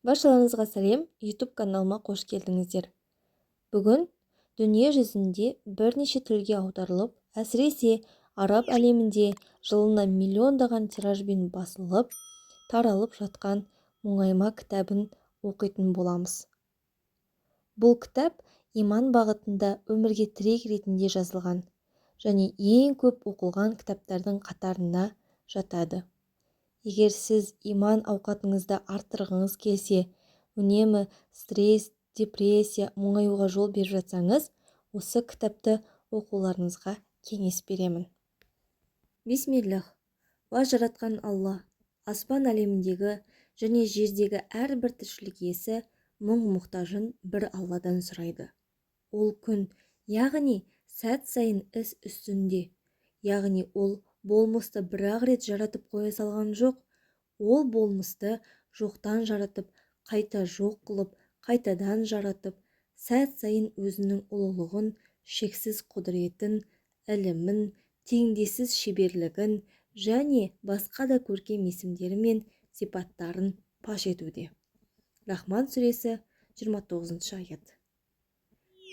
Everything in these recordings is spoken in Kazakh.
Баршаларыңызға сәлем! YouTube каналыма қош келдіңіздер! Бүгін дүние жүзінде бірнеше тілге аударылып, әсіресе араб әлемінде жылына миллиондаған тиражбен басылып, таралып жатқан «Мұңайма» кітабын оқитын боламыз. Бұл кітап иман бағытында өмірге тірек ретінде жазылған және ең көп оқылған кітаптардың қатарына жатады. Егер сіз иман ауқатыңызды арттырғыңыз келсе, үнемі стресс, депрессия, мұңаюға жол беріп жатсаңыз, осы кітапты оқуларыңызға кеңес беремін. Бисмиллах. Уа жаратқан Алла, аспан әлеміндегі және жердегі әрбір тіршілік иесі мұң-мұқтажын бір Алладан сұрайды. Ол күн, яғни сәт сайын іс үстінде, яғни ол болмысты бір-ақ рет жаратып қоя салған жоқ, ол болмысты жоқтан жаратып, қайта жоқ қылып, қайтадан жаратып, сәт сайын өзінің ұлылығын, шексіз құдіретін, ілімін, теңдессіз шеберлігін және басқа да көркем есімдері мен сипаттарын паш етуде. Рахман сүресі, 29-аят.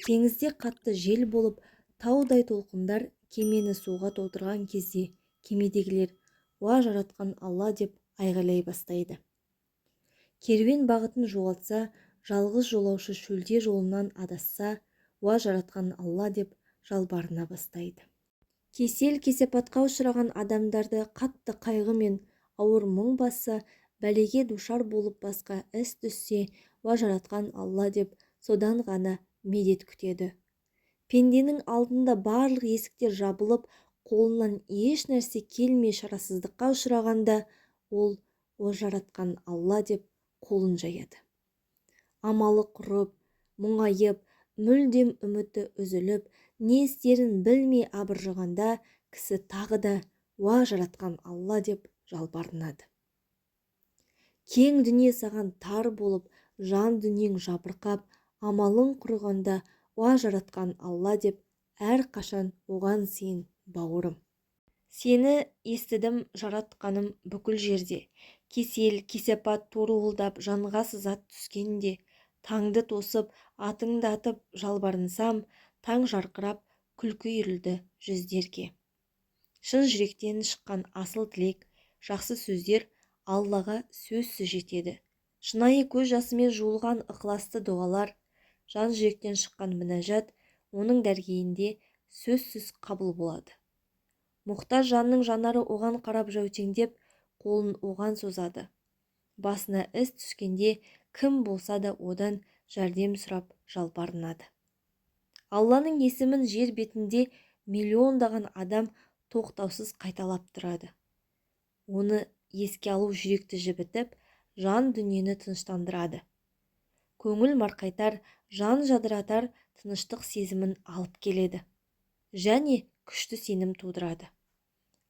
Теңізде қатты жел болып, таудай толқындар кемені суға толтырған кезде кемедегілер «Уа жаратқан Алла» деп айғайлай бастайды. Керуен бағытын жоғалтса, жалғыз жолаушы шөлде жолынан адасса, «Уа жаратқан Алла» деп жалбарына бастайды. Кесел кесапатқа ұшыраған адамдарды қатты қайғы мен ауыр мұң басса, бәлеге душар болып басқа іс түссе, «Уа жаратқан Алла» деп содан ғана медет күтеді. Пенденің алдында барлық есіктер жабылып, қолынан еш нәрсе келмей шарасыздыққа ұшырағанда, ол «О жаратқан Алла» деп қолын жаяды. Амалы құрып, мұңайып, мүлдем үміті үзіліп, не істерін білмей абыржығанда кісі тағы да «Уа жаратқан Алла» деп жалбарынады. Кең дүние саған тар болып, жан дүниең жабырқап, амалың құрығанда «Уа жаратқан Алла» деп әрқашан оған сиын, бауырым. Сені естідім, жаратқаным, бүкіл жерде. Кесел, кесапат торуылдап жанға сызат түскенде, таңды тосып, атыңды атып жалбарынсам, таң жарқырап, күлкі үйірілді жүздерге. Шын жүректен шыққан асыл тілек, жақсы сөздер Аллаға сөзсіз жетеді. Шынайы көз жасымен жуылған ықыласты дұғалар, жан жүректен шыққан мінәжат оның дәргейінде сөзсіз қабыл болады. Мұқтаж жанның жанары оған қарап жәутеңдеп, қолын оған созады. Басына іс түскенде кім болса да одан жәрдем сұрап жалбарынады. Алланың есімін жер бетінде миллиондаған адам тоқтаусыз қайталап тұрады. Оны еске алу жүректі жібітіп, жан дүниені тыныштандырады. Көңіл марқайтар, жан жадыратар тыныштық сезімін алып келеді және күшті сенім тудырады.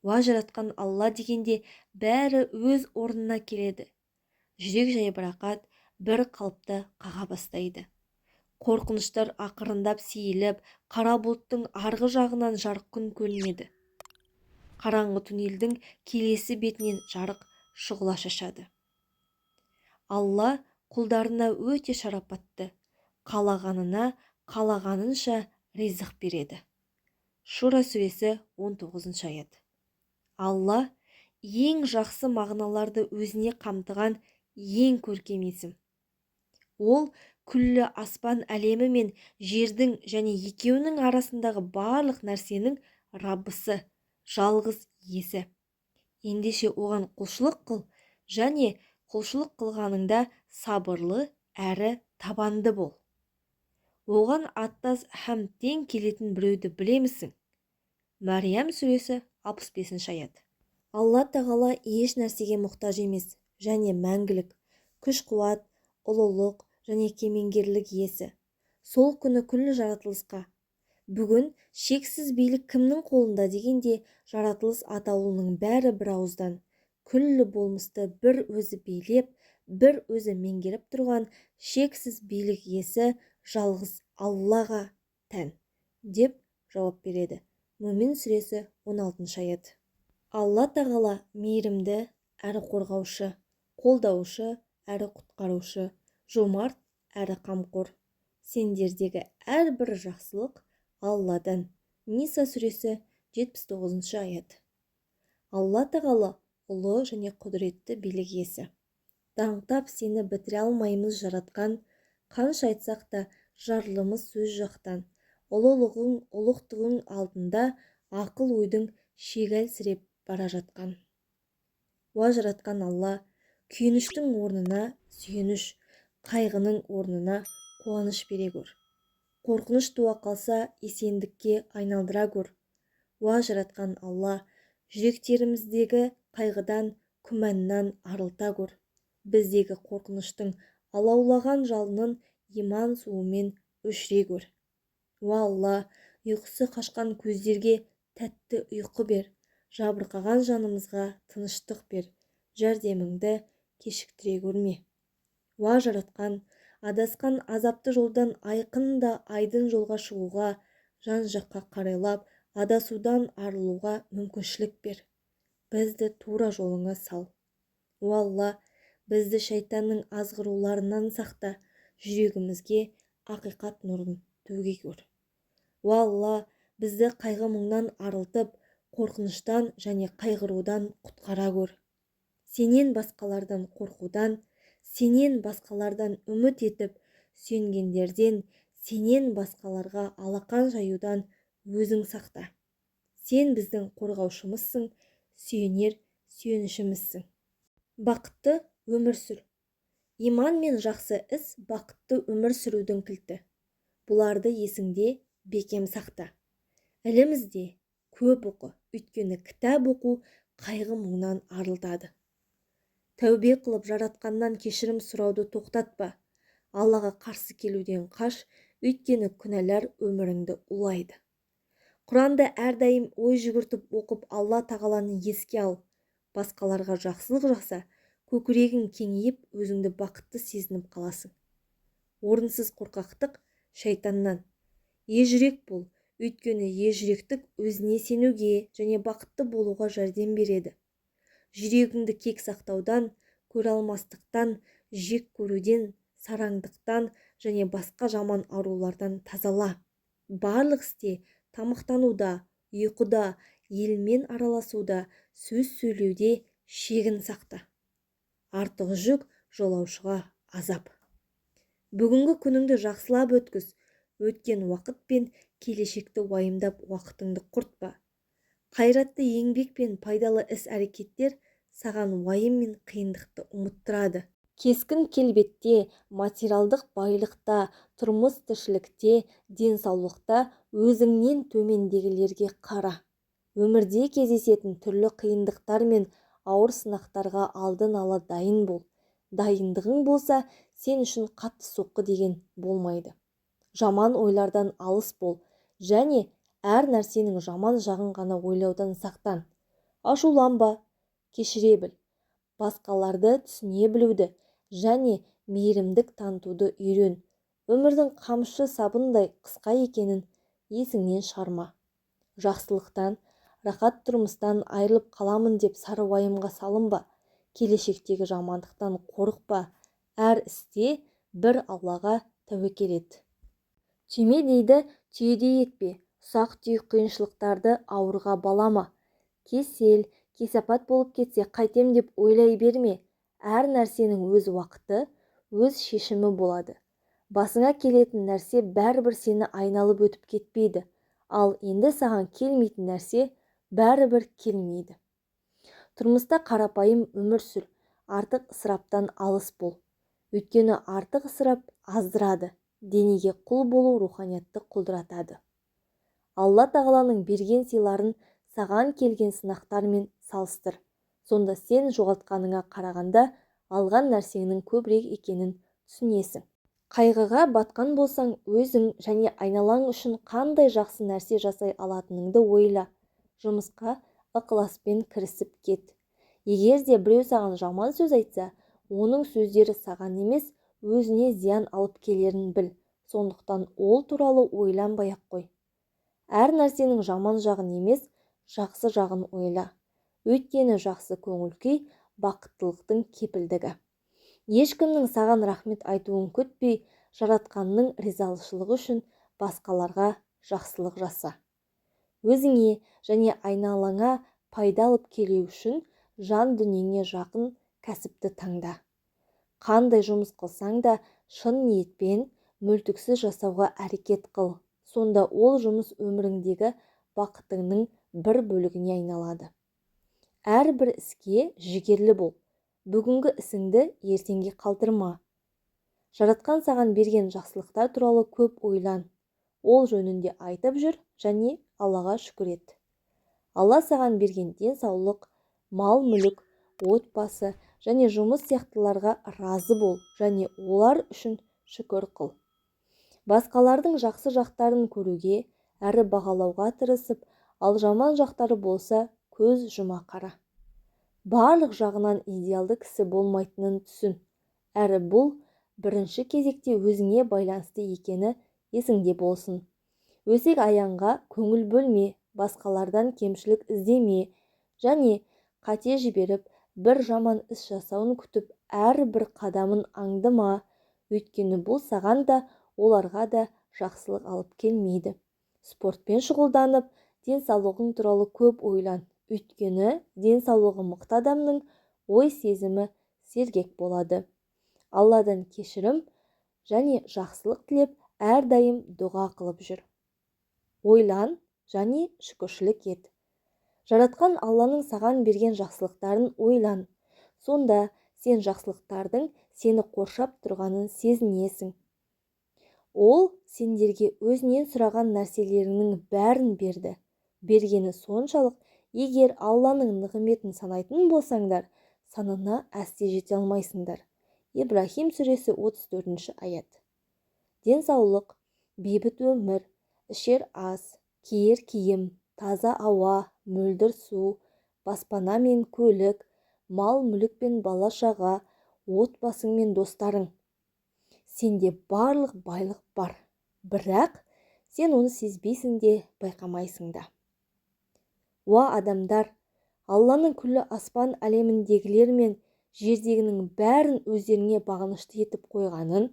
Уа жаратқан Алла дегенде бәрі өз орнына келеді. Жүрек жайбарақат бір қалыпта қаға бастайды. Қорқыныштар ақырындап сейіліп, қара бұлттың арғы жағынан жарық күн көрінеді. Қараңғы туннельдің келесі бетінен жарық шұғыла шашады. Алла құлдарына өте шарапатты, қалағанына қалағанынша ризық береді. Шура сүресі, 19 аят. Алла ең жақсы мағыналарды өзіне қамтыған ең көркем есім. Ол күллі аспан әлемі мен жердің және екеуінің арасындағы барлық нәрсенің раббысы, жалғыз иесі. Ендеше оған құлшылық қыл және құлшылық қылғаныңда сабырлы әрі табанды бол. Оған аттас һәм тең келетін біреуді білемісің? Мәриям сүресі, 65 аят. Алла тағала еш нәрсеге мұқтаж емес және мәңгілік күш-қуат, ұлылық және кемеңгерлік иесі. Сол күні күллі жаратылысқа: «Бүгін шексіз билік кімнің қолында?» дегенде, жаратылыс атаулының бәрі бір ауыздан: «Күллі болмысты бір өзі билеп, бір өзі меңгеріп тұрған шексіз билік иесі жалғыз Аллаға тән», – деп жауап береді. Мүмин сүресі, 16 аят. Алла тағала мейірімді әрі қорғаушы, қолдаушы әрі құтқарушы, жомарт әрі қамқор. Сендердегі әрбір жақсылық Алладан. Ниса сүресі 79-аят. Алла тағала ұлы және құдіретті билік иесі. Даңқтап сені бітіре алмаймыз жаратқан, қанша айтсақ та жарлымыз сөз жақтан. Ұлылығың, ұлықтығың алдында ақыл ойдың шегі әлсіреп бара жатқан. Уа жаратқан Алла, күйініштің орнына сүйеніш, қайғының орнына қуаныш бере көр. Қорқыныш туа қалса, есендікке айналдыра көр. Уа жаратқан Алла, жүректеріміздегі қайғыдан, күмәннан арылта көр. Біздегі қорқыныштың алаулаған жалынын иман суымен өшіре көр. Уа Алла, ұйқысы қашқан көздерге тәтті ұйқы бер, жабырқаған жанымызға тыныштық бер, жәрдеміңді кешіктіре көрме. Уа жаратқан, адасқан азапты жолдан айқын да айдын жолға шығуға, жан-жаққа қарайлап, адасудан арылуға мүмкіншілік бер. Бізді тура жолыңа сал. Уа Алла, бізді шайтанның азғыруларынан сақта, жүрегімізге ақиқат нұрын төге көр. Уа Алла, бізді қайғы-мұңнан арылтып, қорқыныштан және қайғырудан құтқара көр. Сенен басқалардан қорқудан, сенен басқалардан үміт етіп, сүйенгендерден, сенен басқаларға алақан жаюдан өзің сақта. Сен біздің қорғаушымызсың, сүйенер сүйенішімізсің. Бақытты өмір сүр. Иман мен жақсы іс бақытты өмір сүрудің кілті. Бұларды есіңде бекем сақта. Ілім ізде, көп оқы, өйткені кітап оқу қайғы-мұңнан арылтады. Тәубе қылып жаратқаннан кешірім сұрауды тоқтатпа. Аллаға қарсы келуден қаш, өйткені күнәлар өміріңді улайды. Құранды әрдайым ой жүгіртіп оқып, Алла тағаланы еске ал. Басқаларға жақсылық жаса, көкірегің кеңейіп, өзіңді бақытты сезініп қаласың. Орынсыз қорқақтық шайтаннан. Ежүрек бол, өйткені ежүректік өзіне сенуге және бақытты болуға жәрдем береді. Жүрегіңді кек сақтаудан, көре алмастықтан, жек көруден, сараңдықтан және басқа жаман аурулардан тазала. Барлық істе, тамақтануда, ұйқыда, елмен араласуда, сөз сөйлеуде шегін сақта. Артық жүк жолаушыға азап. Бүгінгі күніңді жақсылап өткіз, өткен уақыт пен келешекті уайымдап уақытыңды құртпа. Қайратты еңбек пен пайдалы іс-әрекеттер саған уайым мен қиындықты ұмыттырады. Кескін келбетте, материалдық байлықта, тұрмыс тіршілікте, денсаулықта өзіңнен төмендегілерге қара. Өмірде кездесетін түрлі қиындықтар мен ауыр сынақтарға алдын ала дайын бол. Дайындығың болса, сен үшін қатты соққы деген болмайды. Жаман ойлардан алыс бол және әр нәрсенің жаман жағын ғана ойлаудан сақтан. Ашуланба, кешіре біл. Басқаларды түсіне білуді және мейірімдік танытуды үйрен. Өмірдің қамшы сабындай қысқа екенін есіңнен шығарма. Жақсылықтан, рахат тұрмыстан айырылып қаламын деп сары уайымға салынба. Келешектегі жамандықтан қорықпа. Әр істе бір Аллаға тәуекел ет. Түймедейді түйедей етпе. Ұсақ-түйек қиыншылықтарды ауырға балама. Кесел, кесапат болып кетсе қайтем деп ойлай берме. Әр нәрсенің өз уақыты, өз шешімі болады. Басыңа келетін нәрсе бәрібір сені айналып өтіп кетпейді. Ал енді саған келмейтін нәрсе бәрібір келмейді. Тұрмыста қарапайым өмір сүр, артық ысыраптан алыс бол. Өйткені артық ысырап аздырады, денеге құл болу руханиятты құлдыратады. Алла тағаланың берген сыйларын саған келген сынақтармен салыстыр. Сонда сен жоғалтқаныңа қарағанда алған нәрсеңнің көбірек екенін түсінесің. Қайғыға батқан болсаң, өзің және айналаң үшін қандай жақсы нәрсе жасай алатыныңды ойла. Жұмысқа ықыласпен кірісіп кет. Егер де біреу саған жаман сөз айтса, оның сөздері саған емес, өзіне зиян алып келерін біл. Сондықтан ол туралы ойланбай-ақ қой. Әр нәрсенің жаман жағын емес, жақсы жағын ойла. Өйткені жақсы көңіл күй бақыттылықтың кепілдігі. Ешкімнің саған рахмет айтуын күтпей, Жаратқанның ризашылығы үшін басқаларға жақсылық жаса. Өзіңе және айналаңа пайда алып келу үшін жан дүниеңе жақын кәсіпті таңда. Қандай жұмыс қылсаң да шын ниетпен, мүлтіксіз жасауға әрекет қыл. Сонда ол жұмыс өміріңдегі бақытыңның бір бөлігіне айналады. Әрбір іске жігерлі бол. Бүгінгі ісіңді ертеңге қалдырма. Жаратқан саған берген жақсылықтар туралы көп ойлан. Ол жөнінде айтып жүр және Аллаға шүкір ет. Алла саған берген денсаулық, мал-мүлік, отбасы және жұмыс сияқтыларға разы бол және олар үшін шүкір қыл. Басқалардың жақсы жақтарын көруге әрі бағалауға тырысып, ал жаман жақтары болса көз жұма қара. Барлық жағынан идеалды кісі болмайтынын түсін. Әрі бұл бірінші кезекте өзіңе байланысты екені есіңде болсын. Өсек аяңға көңіл бөлме, басқалардан кемшілік іздеме және қате жіберіп, бір жаман іс жасауын күтіп әрбір қадамын аңдыма, өйткені бұл саған да, оларға да жақсылық алып келмейді. Спортпен шұғылданып, денсаулығың туралы көп ойлан, өйткені денсаулығы мықты адамның ой сезімі сергек болады. Алладан кешірім және жақсылық тілеп, әрдайым дұға қылып жүр. Ойлан және шүкіршілік ет. Жаратқан Алланың саған берген жақсылықтарын ойлан. Сонда сен жақсылықтардың сені қоршап тұрғанын сезінесің. Ол сендерге өзінен сұраған нәрселеріңнің бәрін берді. Бергені соншалық, егер Алланың нығметін санайтын болсаңдар, санына әсте жете алмайсыңдар. Ибрахим сүресі 34 аят. Денсаулық, бейбіт өмір, ішер ас, киер киім, таза ауа, мөлдір су, баспана мен көлік, мал-мүлік пен бала-шаға, отбасың мен достарың. Сенде барлық байлық бар, бірақ сен оны сезбейсің де, байқамайсың да. Уа адамдар, Алланың күллі аспан әлеміндегілер мен жердегінің бәрін өздеріңе бағынышты етіп қойғанын,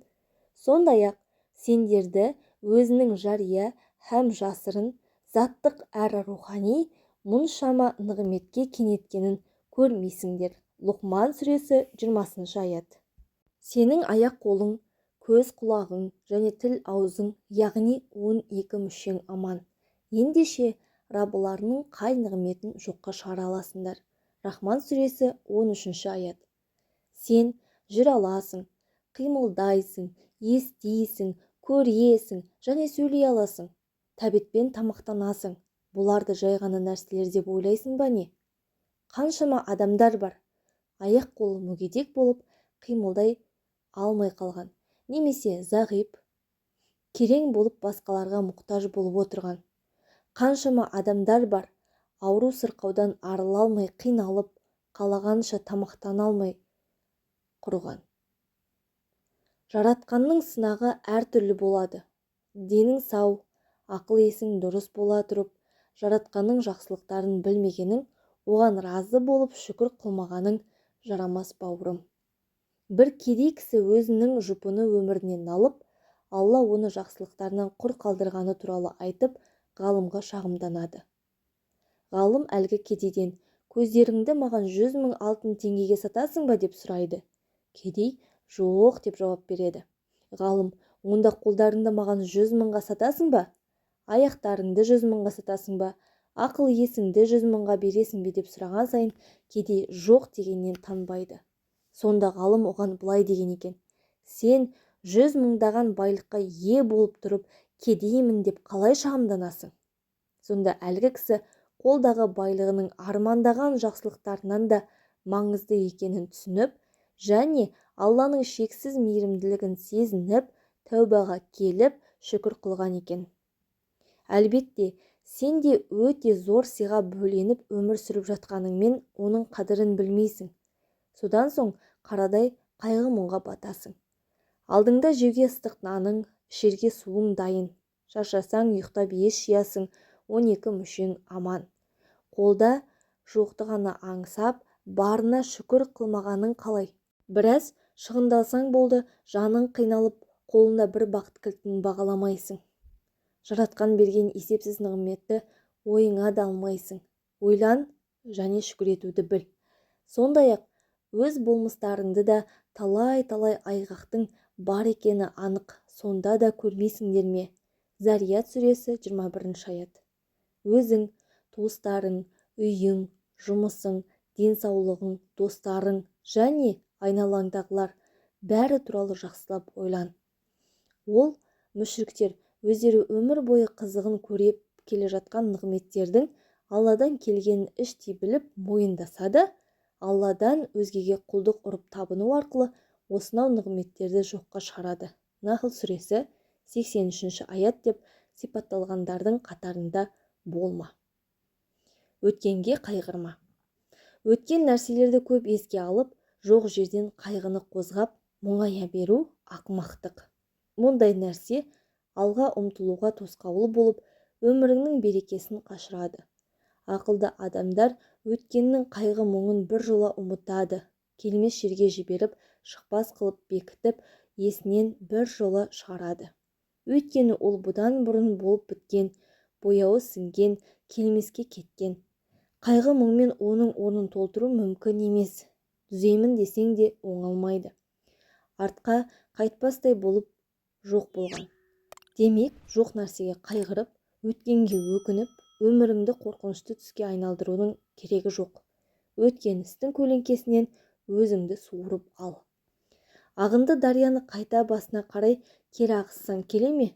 сондай-ақ сендерді өзінің жария һәм жасырын, заттық әрі рухани мұншама нығметке кенеткенін көрмейсіңдер. Лұқман сүресі 20 аят. Сенің аяқ-қолың, көз құлағың және тіл аузың, яғни 12 мүшең аман. Ендеше Раббыларының қай нығметін жоққа шығара аласыңдар? Рахман сүресі 13 аят. Сен жүре аласың, қимылдайсың, естисің, көресің және сөйлей аласың. Тәбетпен тамақтанасың. Бұларды жай ғана нәрселер деп ойлайсың ба не? Қаншама адамдар бар, аяқ-қолы мүгедек болып қимылдай алмай қалған, немесе зағип, керең болып басқаларға мұқтаж болып отырған. Қаншама адамдар бар, ауру сырқаудан арыла алмай қиналып, қалағанша тамақтана алмай құрыған. Жаратқанның сынағы әртүрлі болады. Денің сау, ақыл есің дұрыс бола тұрып, Жаратқанның жақсылықтарын білмегенің, оған разы болып шүкір қылмағаның жарамас бауырым. Бір кедей кісі өзінің жұпыны өмірінен налып, Алла оны жақсылықтарынан құр қалдырғаны туралы айтып, ғалымға шағымданады. Ғалым әлгі кедейден, көздеріңді маған 100 000 алтын теңгеге сатасың ба деп сұрайды. Кедей жоқ деп жауап береді. Ғалым, онда қолдарыңды маған 100 000-ға сатасың ба? Аяқтарыңды 100 000-ға сатасың ба? Ақыл есіңді 100 000-ға бересің бе деп сұраған сайын кедей жоқ дегеннен танбайды. Сонда ғалым оған былай деген екен: сен 100 мыңдаған байлыққа ие болып тұрып, кедеймін деп қалай шағымданасың? Сонда әлгі кісі қолдағы байлығының армандаған жақсылықтарынан да маңызды екенін түсініп, және Алланың шексіз мейірімділігін сезініп, тәубаға келіп, шүкір қылған екен. Әлбетте, сен де өте зор сыйға бөленіп өмір сүріп жатқаныңмен оның қадірін білмейсің. Содан соң қарадай қайғы-мұңға батасың. Алдыңда жеуге ыстық наның, ішерге суың дайын. Шаршасаң ұйықтап ес жиясың, 12 мүшең аман. Қолда жоқты ғана аңсап, барына шүкір қылмағаның қалай? Біраз Шығындалсаң болды, жаның қиналып, қолында бір бақыт кілтін бағаламайсың. Жаратқан берген есепсіз нығметті ойыңа да алмайсың. Ойлан және шүкір етуді біл. Сондай-ақ өз болмыстарыңды да талай-талай айғақтың бар екені анық, сонда да көрмейсіңдер ме? Зарият сүресі 21 аят. Өзің, туыстарың, үйің, жұмысың, денсаулығың, достарың және айналаңдағылар бәрі туралы жақсылап ойлан. Ол мүшриктер өздері өмір бойы қызығын көріп келе жатқан нығметтердің Алладан келгенін іштей біліп мойындаса да, Алладан өзгеге құлдық ұрып табыну арқылы осынау нығметтерді жоққа шығарады. Нахл сүресі 83 аят деп сипатталғандардың қатарында болма. Өткенге қайғырма. Өткен нәрселерді көп еске алып, жоқ жерден қайғыны қозғап, мұңая беру ақымақтық. Мұндай нәрсе алға ұмтылуға тосқауыл болып, өміріңнің берекесін қашырады. Ақылды адамдар өткеннің қайғы-мұңын бір жола ұмытады, келмес жерге жіберіп, шықпас қылып бекітіп, есінен бір жола шығарады. Өйткені ол бұдан бұрын болып біткен, бояуы сіңген, келмеске кеткен. Қайғы-мұңмен оның орнын толтыру мүмкін емес. Түзеймін десең де оңалмайды. Артқа қайтпастай болып жоқ болған. Демек, жоқ нәрсеге қайғырып, өткенге өкініп, өміріңді қорқынышты түске айналдырудың керегі жоқ. Өткен істің көлеңкесінен өзіңді суырып ал. Ағынды дарияны қайта басына қарай кері ағызсаң келе ме?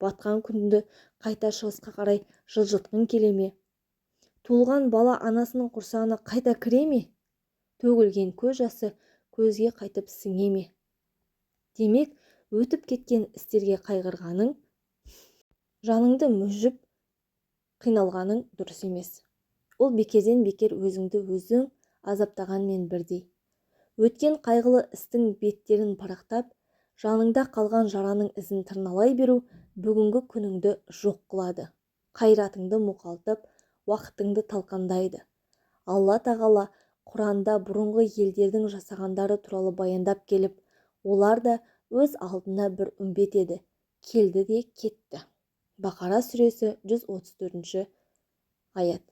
Батқан күнді қайта шығысқа қарай жылжытқың келе ме? Туылған бала анасының құрсағына қайта кіре ме? Төгілген көз жасы көзге қайтып сіңе ме? Демек, өтіп кеткен істерге қайғырғаның, жаныңды мүжіп қиналғаның дұрыс емес. Ол бекерден бекер өзіңді өзің азаптағанмен бірдей. Өткен қайғылы істің беттерін парақтап, жаныңда қалған жараның ізін тырналай беру бүгінгі күніңді жоқ қылады. Қайратыңды мұқалтып, уақытыңды талқандайды. Алла тағала Құранда бұрынғы елдердің жасағандары туралы баяндап келіп, олар да өз алдына бір үмбет еді, келді де кетті. Бақара сүресі 134 аят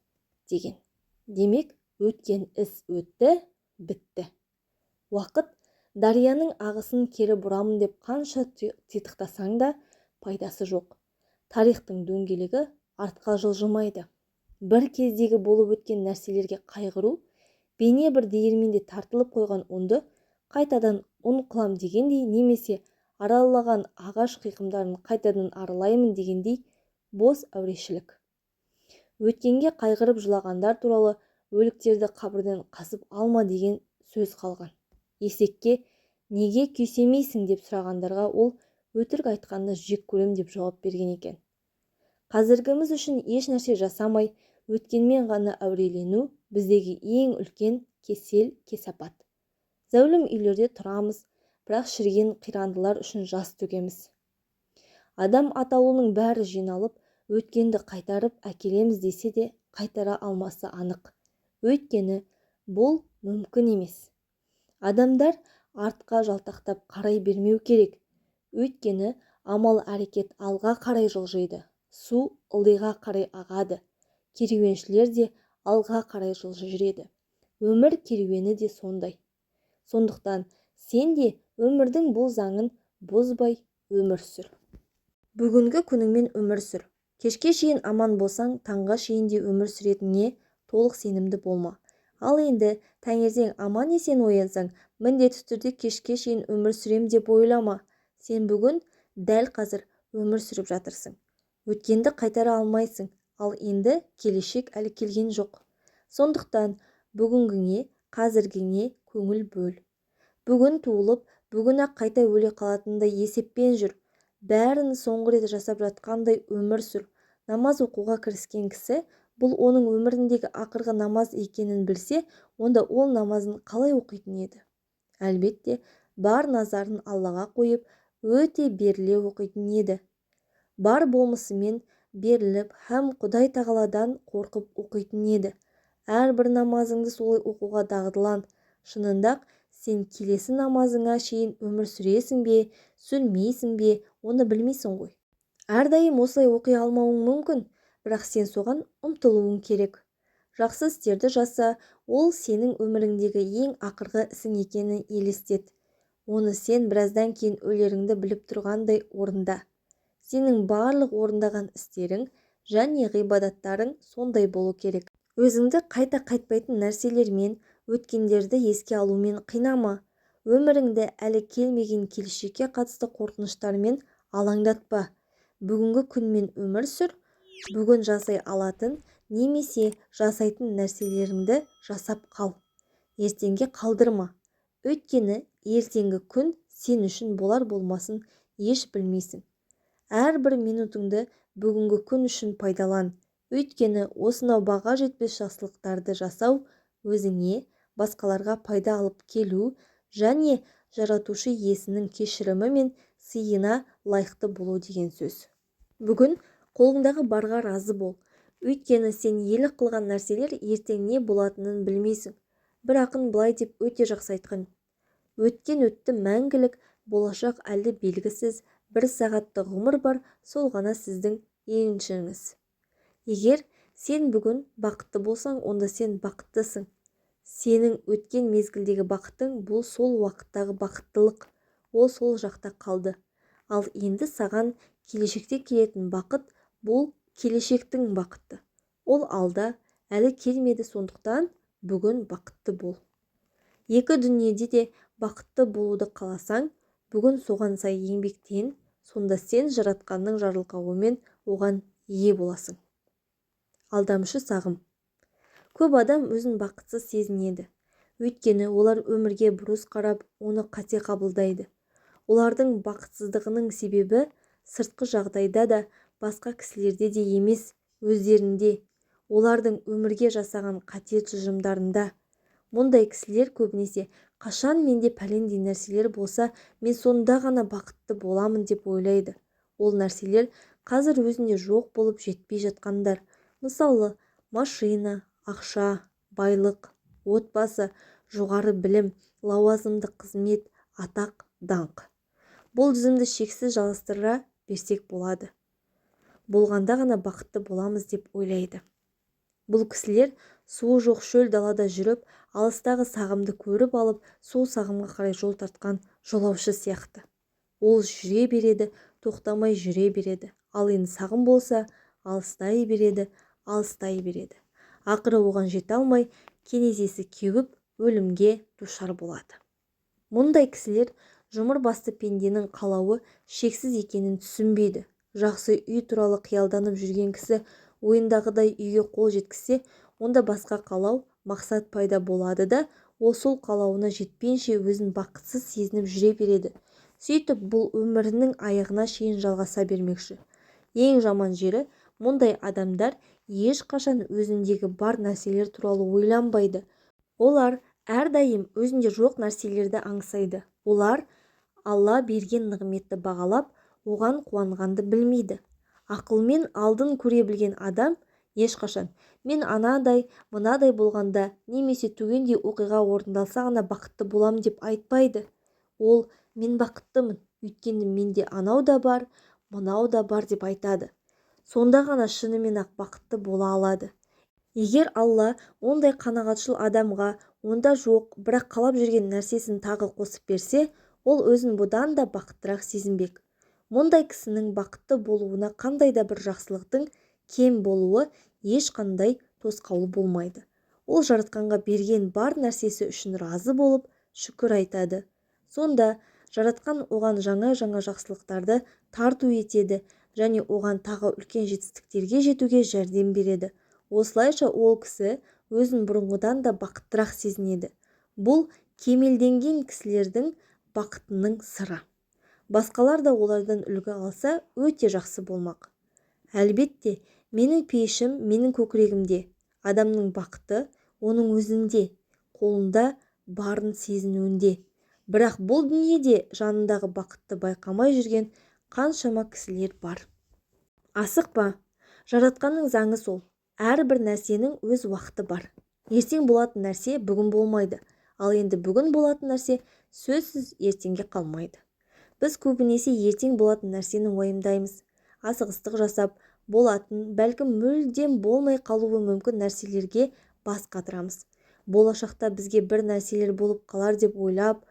деген. Демек, өткен іс өтті, бітті. Уақыт дарияның ағысын кері бұрамын деп қанша титықтасаң да пайдасы жоқ. Тарихтың дөңгелегі артқа жылжымайды. Бір кездегі болып өткен нәрселерге қайғыру, бейне бір диірменде тартылып қойған ұнды қайтадан ұн қылам дегендей, немесе аралаған ағаш қиқымдарын қайтадан аралаймын дегендей бос әурешілік. Өткенге қайғырып жылағандар туралы өліктерді қабірден қазып алма деген сөз қалған. Есекке неге күйсемейсің деп сұрағандарға ол өтірік айтқанды жек көрем деп жауап берген екен. Қазіргіміз үшін еш нәрсе жасамай, өткенмен ғана әурелену біздегі ең үлкен кесел, кесапат. Зәулім үйлерде тұрамыз, бірақ шіріген қирандылар үшін жас төгеміз. Адам атаулының бәрі жиналып, өткенді қайтарып әкелеміз десе де қайтара алмасы анық. Өйткені бұл мүмкін емес. Адамдар артқа жалтақтап қарай бермеу керек. Өйткені амал әрекет алға қарай жылжиды, су ылдиға қарай ағады, керуеншілер де алға қарай жылжи жүреді. Өмір керуені де сондай. Сондықтан сен де өмірдің бұл заңын бұзбай өмір сүр. Бүгінгі күніңмен өмір сүр. Кешке шейін аман болсаң, таңға шейін де өмір сүретініңе толық сенімді болма. Ал енді таңертең аман-есен оянсаң, міндетті түрде кешке шейін өмір сүрем деп ойлама. Сен бүгін дәл қазір өмір сүріп жатырсың. Өткенді қайтара алмайсың, ал енді келешек әлі келген жоқ. Сондықтан бүгінгіңе, қазіргіңе көңіл бөл. Бүгін туылып, бүгін-ақ қайта өле қалатындай есеппен жүр. Бәрін соңғы рет жасап жатқандай өмір сүр. Намаз оқуға кіріскен кісі бұл оның өміріндегі ақырғы намаз екенін білсе, онда ол намазын қалай оқитын еді? Әлбетте, бар назарын Аллаға қойып, өте беріле оқитын еді. Бар болмысымен беріліп, һәм Құдай тағаладан қорқып оқитын еді. Әрбір намазыңды солай оқуға дағдылан. Шынында-ақ, Сен келесі намазыңа шейін өмір сүресің бе, сүрмейсің бе, оны білмейсің ғой. Әрдайым осылай оқи алмауың мүмкін, бірақ сен соған ұмтылуың керек. Жақсы істерді жаса, ол сенің өміріңдегі ең ақырғы ісің екенін елестет. Оны сен біраздан кейін өлеріңді біліп тұрғандай орында. Сенің барлық орындаған істерің және ғибадаттарың сондай болу керек. Өзіңді қайта қайтпайтын нәрселермен, өткендерді еске алумен қинама. Өміріңді әлі келмеген келешекке қатысты қорқыныштармен алаңдатпа. Бүгінгі күнмен өмір сүр, бүгін жасай алатын немесе жасайтын нәрселеріңді жасап қал. Ертеңге қалдырма. Өйткені ертеңгі күн сен үшін болар болмасын еш білмейсің. Әрбір минутыңды бүгінгі күн үшін пайдалан. Өйткені осынау баға жетпес жақсылықтарды жасау өзіңе, басқаларға пайда алып келу және жаратушы иесінің кешірімі мен сыйына лайықты болу деген сөз. Бүгін қолыңдағы барға разы бол. Өйткені сен иелік қылған нәрселер ертең не болатынын білмейсің. Бір ақын былай деп өте жақсы айтқан. Өткен өтті мәңгілік, болашақ әлі белгісіз, бір сағаттық ғұмыр бар, сол ғана сіздің еншіңіз. Егер сен бүгін бақытты болсаң, онда сен бақыттысың. Сенің өткен мезгілдегі бақытың бұл сол уақыттағы бақыттылық, ол сол жақта қалды. Ал енді саған келешекте келетін бақыт бұл келешектің бақыты. Ол алда, әлі келмеді, сондықтан бүгін бақытты бол. Екі дүниеде де бақытты болуды қаласаң, бүгін соған сай еңбектен, сонда сен жаратқанның жарылқауымен оған ие боласың. Алдамшы сағым. Көп адам өзін бақытсыз сезінеді. Өйткені олар өмірге бұрыс қарап, оны қате қабылдайды. Олардың бақытсыздығының себебі сыртқы жағдайда да, басқа кісілерде де емес, өздерінде, олардың өмірге жасаған қате тұжырымдарында. Мұндай кісілер көбінесе қашан менде пәлендей нәрселер болса, мен сонда ғана бақытты боламын деп ойлайды. Ол нәрселер қазір өзінде жоқ болып жетпей жатқандар. Мысалы, машина, ақша, байлық, отбасы, жоғары білім, лауазымды қызмет, атақ, даңқ. Бұл тізімді шексіз жалғастыра берсек болады. Болғанда ғана бақытты боламыз деп ойлайды. Бұл кісілер суы жоқ шөл далада жүріп, алыстағы сағымды көріп алып, сол сағымға қарай жол тартқан жолаушы сияқты. Ол жүре береді, тоқтамай жүре береді. Ал енді сағым болса, алыстай береді, алыстай береді. Ақыры оған жете алмай, кенезесі кеуіп, өлімге душар болады. Мұндай кісілер жұмыр басты пенденің қалауы шексіз екенін түсінбейді. Жақсы үй туралы қиялданып жүрген кісі ойындағыдай үйге қол жеткізсе, онда басқа қалау, мақсат пайда болады да, ол сол қалауына жетпейінше өзін бақытсыз сезініп жүре береді. Сөйтіп бұл өмірінің аяғына шейін жалғаса бермекші. Ең жаман жері, мұндай адамдар ешқашан өзіндегі бар нәрселер туралы ойланбайды. Олар әрдайым өзінде жоқ нәрселерді аңсайды. Олар Алла берген нығметті бағалап, оған қуанғанды білмейді. Ақылмен алдын көре білген адам ешқашан мен анадай, мынадай болғанда немесе түгендей оқиға орындалса ғана бақытты болам деп айтпайды. Ол мен бақыттымын, өйткені менде анау да бар, мынау да бар деп айтады. Сонда ғана шынымен-ақ бақытты бола алады. Егер Алла ондай қанағатшыл адамға онда жоқ, бірақ қалап жүрген нәрсесін тағы қосып берсе, ол өзін бұдан да бақыттырақ сезінбек. Мұндай кісінің бақытты болуына қандай да бір жақсылықтың кем болуы ешқандай тосқауыл болмайды. Ол жаратқанға берген бар нәрсесі үшін разы болып, шүкір айтады. Сонда жаратқан оған жаңа-жаңа жақсылықтарды тарту етеді және оған тағы үлкен жетістіктерге жетуге жәрдем береді. Осылайша ол кісі өзін бұрынғыдан да бақыттырақ сезінеді. Бұл кемелденген кісілердің бақытының сыры. Басқалар да олардан үлгі алса, өте жақсы болмақ. Әлбетте, менің пейішім менің көкірегімде. Адамның бақыты оның өзінде, қолында барын сезінуінде. Бірақ бұл дүниеде жанындағы бақытты байқамай жүрген қаншама кісілер бар. Асықпа, жаратқанның заңы сол. Әрбір нәрсенің өз уақыты бар. Ертең болатын нәрсе бүгін болмайды. Ал енді бүгін болатын нәрсе сөзсіз ертеңге қалмайды. Біз көбінесе ертең болатын нәрсені уайымдаймыз. Асығыстық жасап, болатын, бәлкім мүлдем болмай қалуы мүмкін нәрселерге бас қатырамыз. Болашақта бізге бір нәрселер болып қалар деп ойлап,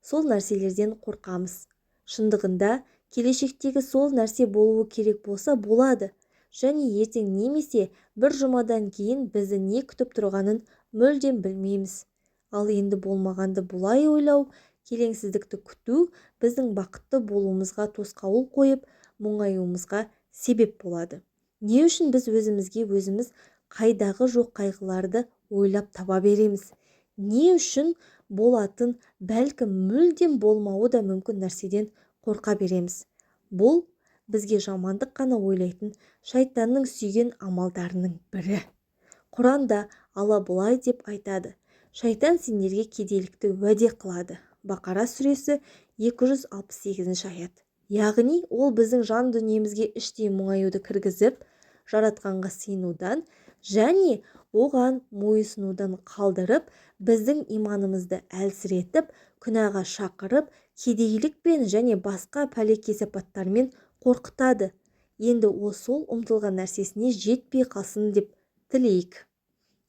сол нәрселерден қорқамыз. Шындығында, келешектегі сол нәрсе болуы керек болса болады және ертең немесе бір жұмадан кейін бізді не күтіп тұрғанын мүлдем білмейміз. Ал енді болмағанды бұлай ойлау, келеңсіздікті күту біздің бақытты болуымызға тосқауыл қойып, мұңаюымызға себеп болады. Не үшін біз өзімізге өзіміз қайдағы жоқ қайғыларды ойлап таба береміз? Не үшін болатын, бәлкім мүлдем болмауы да мүмкін нәрседен қорқа береміз? Бұл бізге жамандық қана ойлайтын шайтанның сүйген амалдарының бірі. Құранда Алла былай деп айтады: шайтан сендерге кедейлікті уәде қылады. Бақара сүресі 268 аят. Яғни ол біздің жан дүниемізге іштей мұңаюды кіргізіп, жаратқанға сыйынудан және оған мойынсұнудан қалдырып, біздің иманымызды әлсіретіп, күнәға шақырып, кедейлікпен және басқа пәле-кесапаттармен қорқытады. Енді ол сол ұмтылған нәрсесіне жетпей қалсын деп тілейік.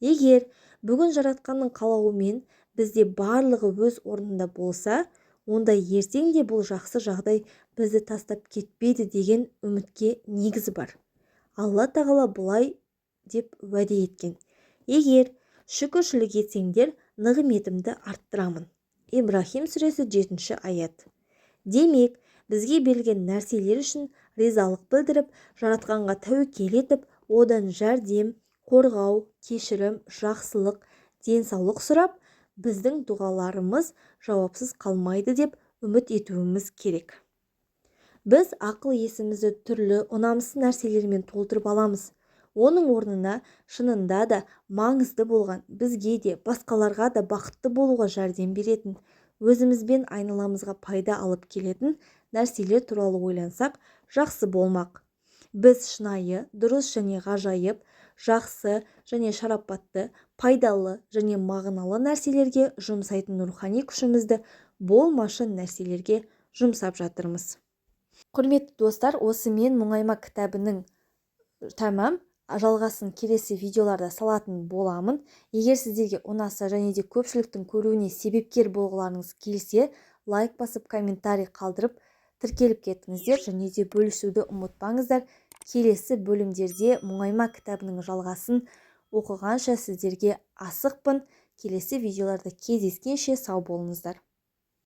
Егер бүгін жаратқанның қалауымен бізде барлығы өз орнында болса, онда ертең де бұл жақсы жағдай бізді тастап кетпейді деген үмітке негіз бар. Алла тағала былай деп уәде еткен: егер шүкіршілік етсеңдер, нығметімді арттырамын. Ибрахим сүресі 7 аят. Демек, бізге берілген нәрселер үшін ризалық білдіріп, жаратқанға тәуекел етіп, одан жәрдем, қорғау, кешірім, жақсылық, денсаулық сұрап, біздің дұғаларымыз жауапсыз қалмайды деп үміт етуіміз керек. Біз ақыл есімізді түрлі ұнамсыз нәрселермен толтырып аламыз. Оның орнына шынында да маңызды болған, бізге де, басқаларға да бақытты болуға жәрдем беретін, өзіміз бен айналамызға пайда алып келетін нәрселер туралы ойлансақ, жақсы болмақ. Біз шынайы, дұрыс және ғажайып, жақсы және шарапатты, пайдалы және мағыналы нәрселерге жұмсайтын рухани күшімізді болмашы нәрселерге жұмсап жатырмыз. Құрметті достар, осымен Мұңайма кітабының тәмам. Жалғасын келесі видеоларда салатын боламын. Егер сіздерге ұнаса және де көпшіліктің көруіне себепкер болғыларыңыз келсе, лайк басып, комментарий қалдырып, тіркеліп кетіңіздер және де бөлісуді ұмытпаңыздар. Келесі бөлімдерде Мұңайма кітабының жалғасын оқығанша сіздерге асықпын. Келесі видеоларда кездескенше сау болыңыздар.